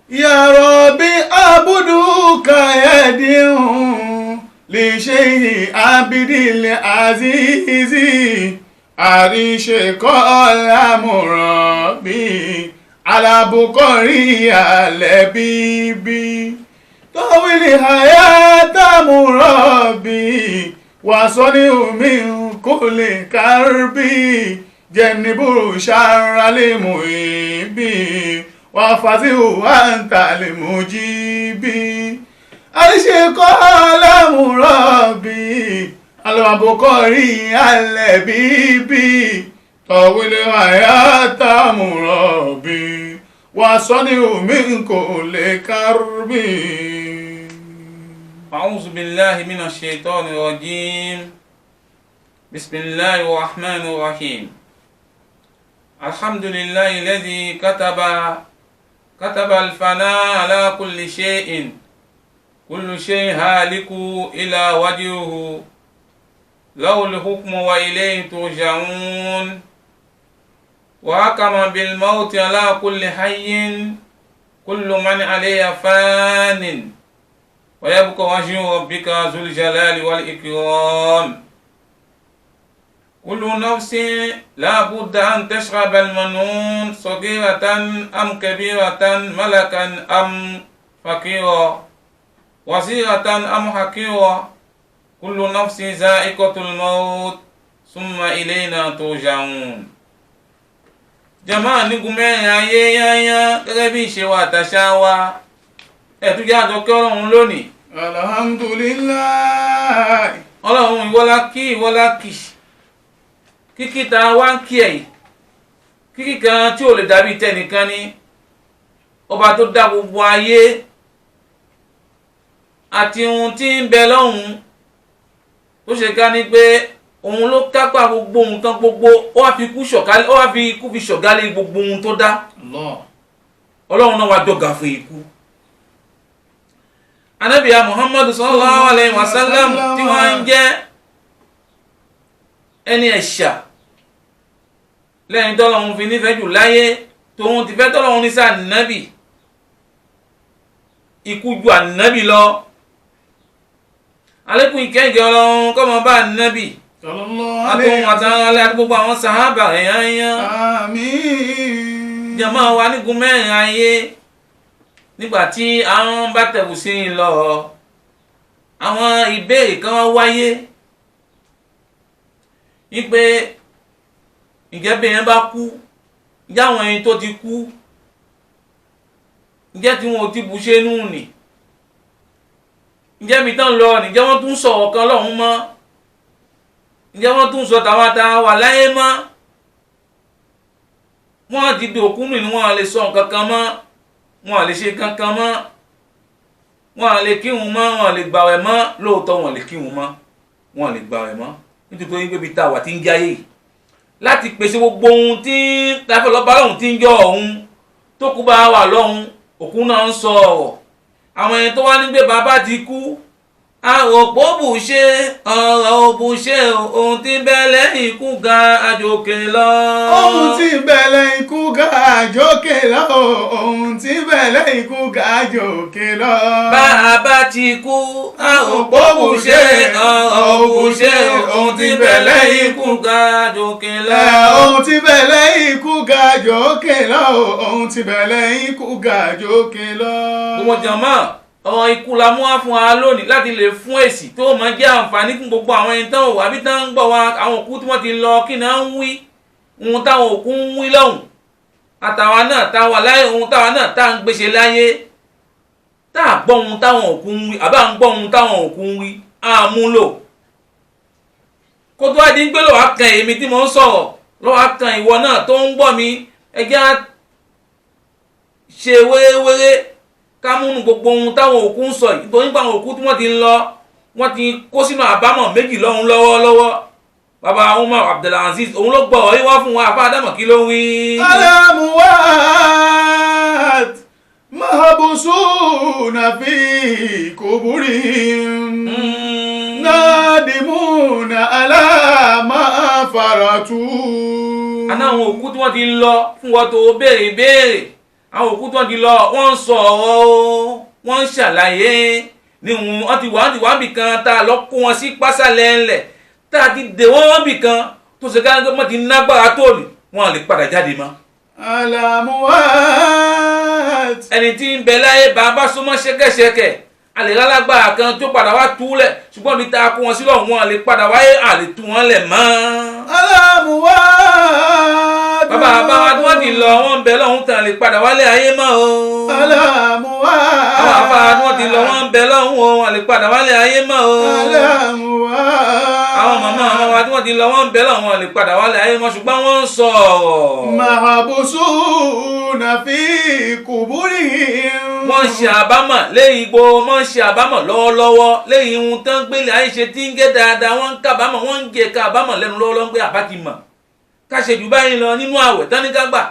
Ya Rabbi abuduka yadihun li ṣeyi abidil azizi àríṣe kọ́lá mọ̀rọ̀bí alábùkọ́rí alẹ́ bíbí tọ́wìlì hayata mọ̀rọ̀bí wàsọ́ni omi kò lè kárбí jẹnibúrú sáralé mú ibi wàfàṣíhù àǹtàlẹ̀ mú jíbí àríṣe kọ́lá mọ̀rọ̀bí alábùkọ́rí alẹ́ bíbí tọ́wìlì hayata mọ̀rọ̀bí wàsọ́ni omi kò lè kárбí. أعوذ بالله من الشيطان الرجيم. بسم الله الرحمن الرحيم. الحمد لله الذي كتب الفناء على كل شيء، كل شيء هالك إلا وجهه، له الحكم وإليه ترجعون، وحكم بالموت على كل حي، كل من عليها فان ويبقى وجه ربك ذو الجلال والإكرام. كل نفس لا بد أن تشرب المنون، صغيرة أم كبيرة، ملكا أم فقيرا، وزيرة أم حقيرا، كل نفس ذائقة الموت ثم إلينا ترجعون. Jàmáà nígun mẹ́rin ayé yányá, gẹ́gẹ́ bí ìṣe wa àtàṣà wa, ẹ̀tún jẹ́ àjọkẹ́ Ọlọ́run lónìí. Alhamdulillah. Ọlọ́run, ìwọ́lá kí, ìwọ́lá kì, kíkí ta wá ń kí ẹ̀ yìí, kíkí kan tí ò lè dàbí tẹnìkan ni. Ọba tó dá gbogbo ayé àti ohun tí ń bẹ lọ́hùn, tó ṣe ká ní pé òun ló kápá gbogbo nǹkan gbogbo, ó wá fi ikú ṣọ̀gá, ó wá fi ikú fi ṣọ̀gá lé gbogbo ohun tó dá. Allah. Ọlọ́run náà wá dọ̀gà fún ikú. Anabiya Muhammadu sallallahu alayhi wa sallam, tí wọ́n ń jẹ́ ẹni ẹ̀ṣà lẹ́yìn tọ́lọ́run fi nífẹ̀ẹ́ jù láyé, tòun ti fẹ́ tọ́lọ́run ní sáà nábì, ikú ju ànábì lọ. Alẹ́kùn ìkẹ́ǹkẹ́ Ọlọ́run kọ́ mọ bá ànábì Sallallahu àtòun alayhi àtàwọn alẹ́ àti gbogbo àwọn sàhábà ẹ̀yán. Àmín. Jàmá wa nígun mẹ́rin ayé, nígbà tí àwọn bá tẹ̀wù sí i lọ, àwọn ìbéèrè kan wá wáyé wípé ǹjẹ́ bí èèyàn bá kú, ǹjẹ́ àwọn ẹni tó ti kú, ǹjẹ́ tí wọn ò ti bù ṣe nù nì, ǹjẹ́ mi tán lọ, ǹjẹ́ wọ́n tún sọ̀rọ̀ kan lọ́hùn mọ́, ǹjẹ́ wọ́n tún sọ tàwa ta wà láyé mọ́? Wọ́n ti dòkú nù ni, wọ́n lè sọ nǹkan kan mọ́, wọ́n lè ṣe kankan mọ́, wọ́n lè kírun mọ́, wọ́n lè gbàwẹ̀ mọ́. Lóòótọ́, wọ́n lè kírun mọ́, wọ́n lè gbàwẹ̀ mọ́, nítorí pé ibi tá a wà tí ń jáyé yìí láti pèsè gbogbo ohun tí tafẹ́ lọ́ba lọ́hùn tí ń jọ ọ̀hún tó kú bá wà lọ́hùn, òkú náà ń sọ ọ̀rọ̀. Àwọn ẹni tó wá nígbè bàbá ti kú, àròpọ̀ bù ṣe ọ̀rọ̀ òbù ṣe, ohun tí ń bẹ lẹ́yìn ikú ga àjòkè lọ. Ohun tí ń bẹ lẹ́yìn ikú ga àjókè lọ. Ohun tí ń bẹ lẹ́yìn ikú ga àjókè lọ. Bá a bá ti kú, àròpọ̀ bù ṣe ọ̀rọ̀ òbù ṣe, ohun tí ń bẹ lẹ́yìn ikú ga àjòkè lọ. Ohun tí ń bẹ lẹ́yìn ikú ga àjókè lọ. Ohun tí ń bẹ lẹ́yìn ikú ga àjókè lọ. Gbogbo jàmá, ọ̀rọ̀ ikú la mú wá fún wa lónìí láti lè fún èsì tó máa jẹ́ àǹfààní fún gbogbo àwọn ẹni tán wà bí tán ń gbọ́ wa. Àwọn òkú tí wọ́n ti lọ, kí náà ń wí? Ohun táwọn òkú ń wí lọ́hùn, àtàwa náà tá wà láyé, ohun táwa náà tá ń gbéṣe láyé, tá a gbọ́ ohun táwọn òkú ń wí, àbá ń gbọ́ ohun táwọn òkú ń wí, á mú lò kó tó wá di pé lọ́wọ́ kan èmi tí mo ń sọ̀rọ̀, lọ́wọ́ kan ìwọ náà tó ń gbọ́ mi. Ẹ jẹ́ á ṣe wéréwéré ká múnú gbogbo ohun táwọn òkú ń sọ yìí, nítorí pé àwọn òkú tí wọ́n ti ń lọ, wọ́n ti kó sínú àbámọ̀ méjì lọ́hùn lọ́wọ́lọ́wọ́. Bàbá Umar Abdulaziz, òun ló gbọ́ ọ̀rọ̀ wá fún wa. Àfa Ádámọ̀, kí ló ń wí? الأموات محبوسون في قبورهم نادمون على ما فرطوا. Àná àwọn òkú tí wọ́n ti lọ fún wọn tó béèrè béèrè. Àwọn òkú tó ń di lọ wọ́n ń sọ ọ̀rọ̀ o, wọ́n ń ṣàlàyé níhun wọ́n ti wà níbì kan tá a lọ kó wọn sí pásálẹ̀ ńlẹ̀ tá a ti dè wọ́n wọ́n bì kan tó ṣe ká wọ́n ti nágbára tó ní wọ́n lè padà jáde mọ́. Alamuwat. Ẹni tí ń bẹ láyé bàbá súnmọ́ ṣẹ́kẹ́ṣẹkẹ̀ a lè rálágbára kan tó padà wá túlẹ̀, ṣùgbọ́n bí tá a kó wọn sílọ̀ wọn lè padà wáyé a lè tú wọn lẹ̀ mọ́. Alamuwat. Bàbá bàbá tí wọ́n ti lọ wọ́n ń bẹ lọ́hún tàn lè padà wálé ayé mọ́ o. Alamuwat. Àwọn afárá tí wọ́n ti lọ wọ́n ń bẹ lọ́hún o, wọ́n lè padà wálé ayé mọ́ o. Alamuwat. Àwọn màmá wa tí wọ́n ti lọ wọ́n ń bẹ lọ́hún, wọ́n lè padà wálé ayé mọ́, ṣùgbọ́n wọ́n ń sọ ọ̀rọ̀. Mahabusuna fi kuburihim. Wọ́n ń ṣe àbámọ̀ lẹ́yìn igbó, wọ́n ń ṣe àbámọ̀ lọ́wọ́lọ́wọ́ lẹ́yìn ohun tán gbélé ayé ṣe tí ń gé dáadáa, wọ́n ń kábàámọ̀, wọ́n ń jẹ kábàámọ̀ lẹ́nu lọ́wọ́lọ́wọ́ pé àbá ti mọ̀ ká ṣe jù báyìí lọ nínú àwẹ̀ tán ní ká gbà,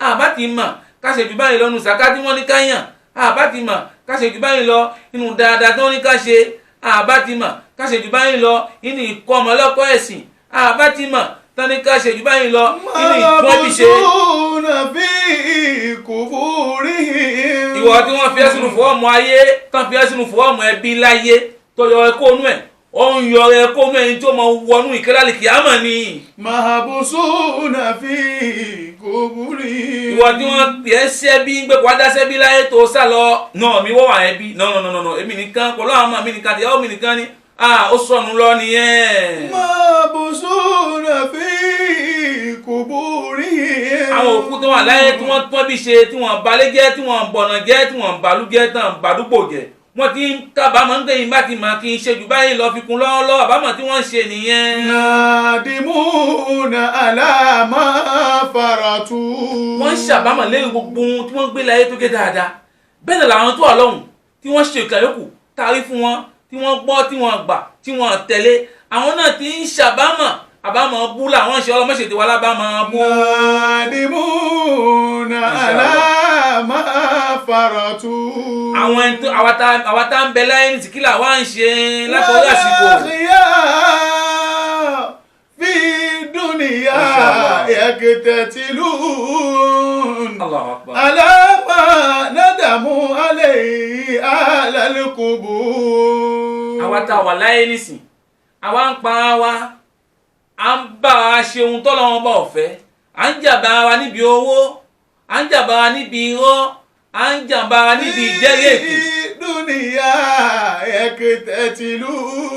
àbá ti mọ̀ ká ṣe jù báyìí lọ nínú sàká tí wọ́n ní ká yàn, àbá ti mọ̀ ká ṣe jù báyìí lọ nínú dáadáa tí wọ́n ní ká ṣe, àbá ti mọ̀ ká ṣe jù báyìí lọ nínú ìkọ́ ọmọ lọ́kọ́ ẹ̀sìn, àbá ti mọ̀ tán ní ká ṣe jù báyìí lọ nínú ìtún ẹbí ṣe. Mahabusuna fi kuburihim. Ìwọ tí wọ́n fi ẹ́ sínú fọ́ọ̀mù ayé, tán fi ẹ́ sínú fọ́ọ̀mù ẹbí láyé tó yọ ẹkọ́ nú ẹ̀, ó ń yọ ẹkọ́ nú ẹni tó máa wọnú ìkẹ́lá lè kí á mọ̀ ni. Mahabusuna fi kuburihim. Ìwọ tí wọ́n fi ẹ́ sẹ́bí ń gbé kó wá dá sẹ́bí láyé tó sá lọ náà mi wọ́n wà ẹbí náà èmi nìkan pẹ̀lú àwọn ọmọ mi nìkan àtìyàwó mi nìkan ni ó sọnù lọ nìyẹn. Mahabusuna fi kuburihim. Àwọn òkú tó wà láyé tí wọ́n tán bí ṣe, tí wọ́n balẹ̀ jẹ́, tí wọ́n bọ̀nà jẹ́, tí wọ́n bàlú jẹ́, tán bàdúgbò jẹ́, wọ́n ti ń kábàámọ̀ ń gbẹ̀yìn bá ti mọ̀ kí n ṣe jù báyìí lọ fi kún lọ́wọ́lọ́wọ́, àbámọ̀ tí wọ́n ń ṣe nìyẹn. Nadimuna ala ma faratu. Wọ́n ń ṣàbámọ̀ lẹ́yìn gbogbo ohun tí wọ́n ń gbé láyé tó gé dáadáa. Bẹ́ẹ̀ náà làwọn tó wà lọ́hùn tí wọ́n ṣe ìkà yòókù tarí fún wọn, tí wọ́n gbọ́, tí wọ́n gbà, tí wọ́n tẹ̀lé, àwọn náà ti ń ṣàbámọ̀, àbámọ̀ bú làwọn ṣe, ọlọ́mọṣètò wa lábámọ̀ bú. Nadimuna ala ma faratu. Àwọn ẹni tó àwa tá ń bẹ láyé ní tìkílà wá ń ṣe látọwọ́ àsìkò. Wal-akhya fi dunya yaktatilun. Allahu Akbar. Ala ma nadamu alayhi ahlal qubur. Àwa tá a wà láyé nísìn, àwa ń pa wa, à ń bá a ṣe ohun tọ́lọ́wọ́n bá ọ̀fẹ́, à ń jàbá wa níbi owó, à ń jàbá wa níbi irọ́, à ń jàbá wa níbi ìjẹ́rìí èké. Fi dunya yaktatilun.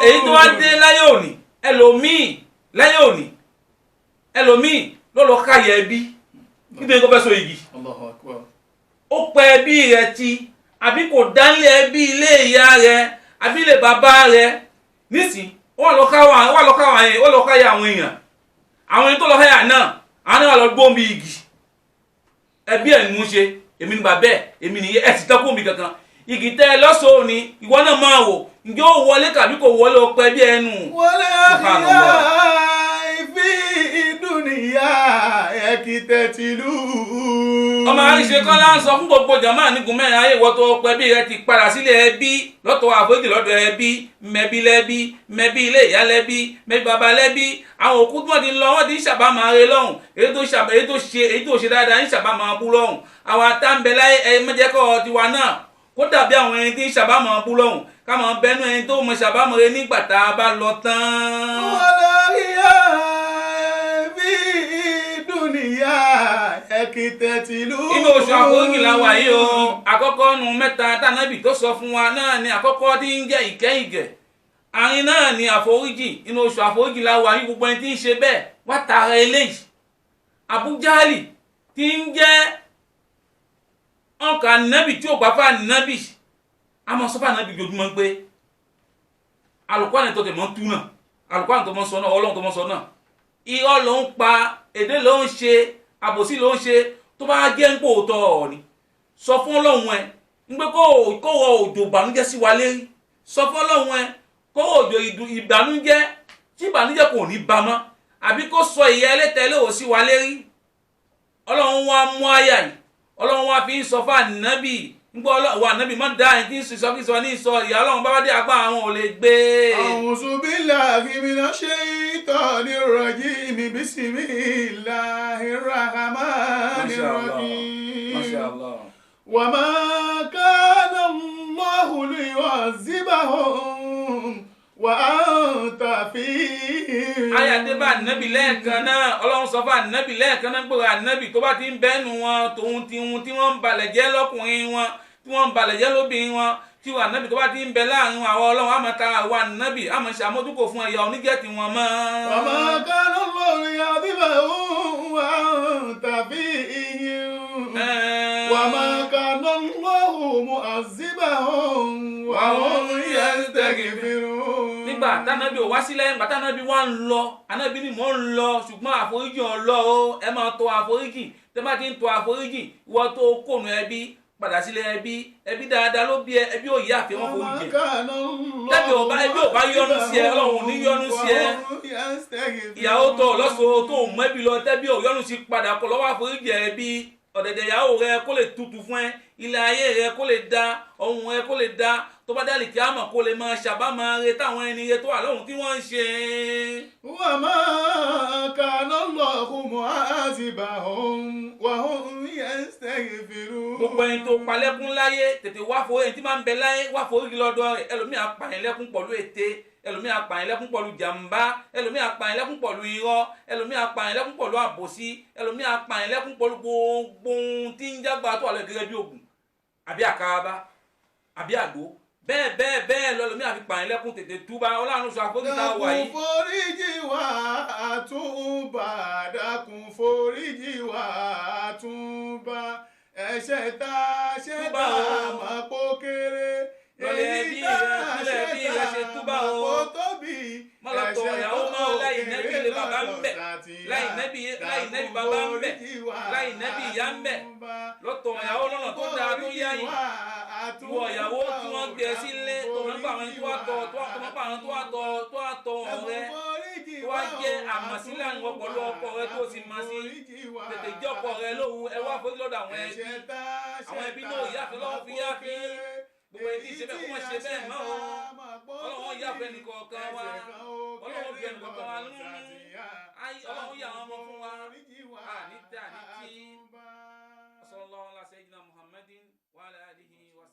Èyí tó wá dé láyé òní, ẹlòmíì láyé òní, ẹlòmíì ló lọ káyà ẹbí nítorí kó fẹ́ so igi. Allahu Akbar. Ó pẹ ẹbí rẹ̀ ti àbí kò dánlé ẹbí ilé ìyá rẹ̀ àbí ilé bàbá rẹ̀ nísìn, wọ́n lọ káyà àwọn èèyàn, àwọn ẹni tó lọ káyà náà àwọn náà wà lọ gbóǹbi igi ẹbí ẹ̀ ń mú ṣe, èmi ni bàbá ẹ̀, èmi nìyẹn, ẹ̀ sì tán kóǹbi kankan. Igi tẹ́ ẹ lọ́sọ̀ọ́ ni ìwọ náà máa wò, ǹjẹ́ ó wọlé tàbí kò wọlé ọpẹ bí ẹnu. Wal-akhya fi dunya yaktatilun. Ọmọ àríṣe kọ́lá ń sọ fún gbogbo jàmáà nígun mẹ́rin ayé, ìwọ tó ọpẹ bí rẹ ti padà sílé ẹbí lọ́tọ̀ àforíjì lọ́dọ̀ ẹbí, mẹ́bí lẹ́bí, mẹ́bí ilé ìyá lẹ́bí, mẹ́bí bàbá lẹ́bí. Àwọn òkú tí wọ́n ti lọ wọ́n ti ń ṣàbámọ̀ aré lọ́hùn, èyí tó ṣe dáadáa ń ṣàbámọ̀ abú lọ́hùn. Àwọn àtàǹbẹ̀láyé ẹ mẹ́jẹ̀kọ́ tiwa náà kó dàbí àwọn ẹni tí ń ṣàbámọ̀ bú lọ́hùn, ká máa bẹnu ẹni tó mọ ṣàbámọ̀ rẹ nígbà tá a bá lọ tán. Wal-akhya fi dunya yaktatilun. Inú oṣù àforíjì la wà yìí o. Àkọ́kọ́ nu mẹ́ta tànàbì tó sọ fún wa náà ni àkọ́kọ́ tí ń jẹ́ ìkẹ́ ìgẹ̀. Àárín náà ni àforíjì. Inú oṣù àforíjì la wà yìí, gbogbo ẹni tí ń ṣe bẹ́ẹ̀ wá tara eléyìí. Abu Jahali tí ń jẹ́ ọkà nábì tí ò gbà fà nábì, a máa sọ fà nábì jojúmọ́ pé Al-Qur'ani tó tẹ̀ mọ́ tú náà, Al-Qur'ani tó mọ́ sọ náà, Ọlọ́run tó mọ́ sọ náà, irọ́ ló ń pa, èdè ló ń ṣe, àbòsí ló ń ṣe, tó bá jẹ́ ń pò tọ̀ ọ̀ ni sọ fún Ọlọ́run ẹ ń pé kó wọ òjò ìbànújẹ́ sí wa lérí, sọ fún Ọlọ́run ẹ kó wọ òjò ìbànújẹ́ tí ìbànújẹ́ kò ní ba mọ́, àbí kó sọ ìyà ẹlẹ́tẹ̀ẹ́lẹ́wò sí wa lérí. Ọlọ́run wa mú àyà yìí, Ọlọ́run wa fi ń sọ fún ànábì ngbọ́ ọlọ́wọ́ ànábì má dá ẹni tí ń sọ ìsọkísọ ní sọ ìyá Ọlọ́run bá bá dé apá àwọn ò lè gbé. A'udhu billahi minash shaitanir rajim. Bismillahir rahmanir rahim. وما كان الله ليعذبهم وأنت فيهم. Àyà dé bá ànábì lẹ́ẹ̀kan náà, Ọlọ́run sọ fún ànábì lẹ́ẹ̀kan náà pé ànábì tó bá ti ń bẹ́nu wọn tòun ti hun tí wọ́n ń balẹ̀ jẹ́ lọ́kùnrin wọn, tí wọ́n ń balẹ̀ jẹ́ lóbìnrin wọn, tí wọn ànábì tó bá ti ń bẹ láàrin wọn, àwọn Ọlọ́run á máa ta àwọn ànábì á máa ṣàmójúkò fún ẹ̀yà oníjẹ́ tí wọ́n mọ́. وما كان الله ليعذبهم وأنت فيهم وما كان الله معذبهم وهم يستغفرون. Nígbà tánábì ò wá sílẹ̀, nígbà tánábì wá ń lọ, ànábì ni mò ń lọ, ṣùgbọ́n àforíjì ọlọ́ o, ẹ máa tọ àforíjì. Tẹ́ bá ti ń tọ àforíjì, ìwọ tó kónú ẹbí padà sílẹ̀ ẹbí, ẹbí dáadáa ló bí ẹ, ẹbí ò yá àfẹ́ wọn foríjì. Tẹ́bí ò bá ẹbí ò bá yọ́nú sí ẹ, Ọlọ́run ò ní yọ́nú sí ẹ. Ìyàwó tó lọ́sọ̀ọ́ tó mẹ́bí lọ, tẹ́bí ò yọ́nú sí padà kọ́ lọ́wọ́ àforíjì ẹbí. Ọ̀dẹ̀dẹ̀ ìyàwó rẹ kó lè tutù fún ẹ, ilé ayé rẹ kó lè da, ọ̀hún rẹ kó lè da, tó bá dálì kí á mọ̀ kó lè máa ṣàbámọ̀ rẹ táwọn ẹni rẹ tó wà lọ́hùn tí wọ́n ń ṣe. وما كان الله معذبهم وهم يستغفرون. Gbogbo ẹni tó palẹ́kún láyé tètè wá forí, ẹni tí máa ń bẹ láyé wá forí lọ́dọ̀ rẹ̀. Ẹlòmíì apààyàn lẹ́kún pọ̀lú ète, ẹlòmíì apààyàn lẹ́kún pọ̀lú jàǹbá, ẹlòmíì apààyàn lẹ́kún pọ̀lú irọ́, ẹlòmíì apààyàn lẹ́kún pọ̀lú àbòsí, ẹlòmíì apààyàn lẹ́kún pọ̀lú gbogbo ohun tí ń jágbá tó wà lọ gẹ́gẹ́ bí ògùn àbí àkàràbá àbí àgbo, bẹ́ẹ̀ bẹ́ẹ̀ bẹ́ẹ̀ lọ. Ẹlòmíì àfi pààyàn lẹ́kún tètè túbá. Ọlọ́run sọ àforíjì tá a wà Dákun yìí. foríjì wá àtúnbà, dákun foríjì wá àtúnbà, ẹ̀ṣẹ̀ tá a ṣẹ̀ Túbà tá a o. mọ̀ pó kéré, Lọ́lẹ̀ èyí ẹbí tá rẹ, a kúnlẹ̀ ṣẹ̀ ẹbí tá rẹ ṣe a túbà mọ̀ o. pó tóbi, Má lọ tọ ẹ̀ṣẹ̀ ìyàwó tó mọ́ láì nẹ́bí kéré lè bàbá ń lọ́dọ̀ bẹ̀, Sátìyá. láì nẹ́bí láì nẹ́bí Dákun bàbá ń bẹ̀, foríjì wá láì nẹ́bí ìyá ń bẹ̀. àtúnbà. Lọ́tọ̀ ìyàwó lọ́nà tó dáa tó yá yìí. Ìwọ ìyàwó tí wọ́n gbé ẹ sílé tó máa ń pa àwọn tó wá tọ tó máa ń pa àwọn tó wá tọ tó wá tọ ọ̀rẹ́ tó wá jẹ́ àmọ̀sílẹ̀ àwọn pẹ̀lú ọkọ rẹ tó sì mọ̀ sí, tètè jẹ́ ọkọ rẹ lóhùn ẹ wá forí lọ́dọ̀ àwọn ẹbí. Àwọn ẹbí náà yáfẹ́ lọ́wọ́ fi yáfẹ́ gbogbo ẹbí ṣe bẹ́ẹ̀ kó má ṣe bẹ́ẹ̀ mọ́ o. Ọlọ́run yáfẹ́ nìkọ̀ọ̀kan wa, Ọlọ́run bí ẹnìkọ̀ọ̀kan wa nínú. Ọlọ́run yà àwọn ọmọ fún wa. Àní tẹ àní tí. Sallallahu ala sayyidina Muhammadin wa ala alihi wa